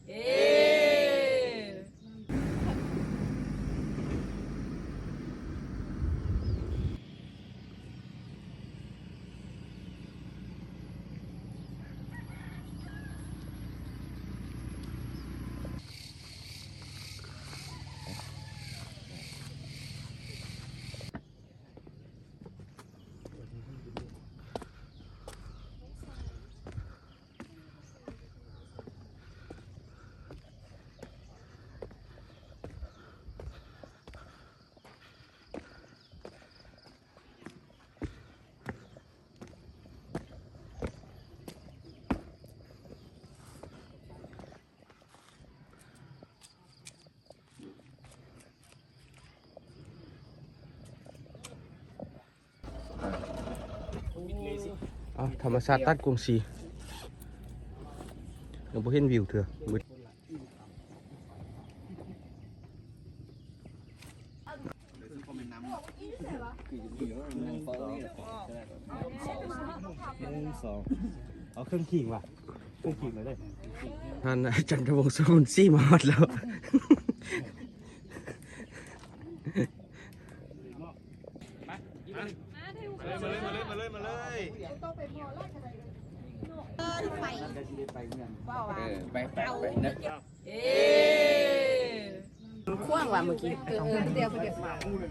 ເອ ອ່ະ ທຳມະຊາດຕັດກວາງຊີ ຍັງບໍ່ເຫັນວິວເທື່ອ ມືດ. ໜຶ່ງ ສອງ ເອົາເຄື່ອງຂີງວ່ະ ເຄື່ອງຂີງມາເດີ. ທ່ານອາຈານ ຈັນທະວົງ ສະກຸນສີ ມາຮອດແລ້ວ. ມາເລີຍ ມາເລີຍ ມາເລີຍ ມາເລີຍ ມາເລີຍ. ເອີ ໄປ ເອີ ໄປ ໄປ ໄປ. ເອີ ຂວ້າງວ່າເມື່ອກີ້ ເອີ ດຽວ ດຽວ.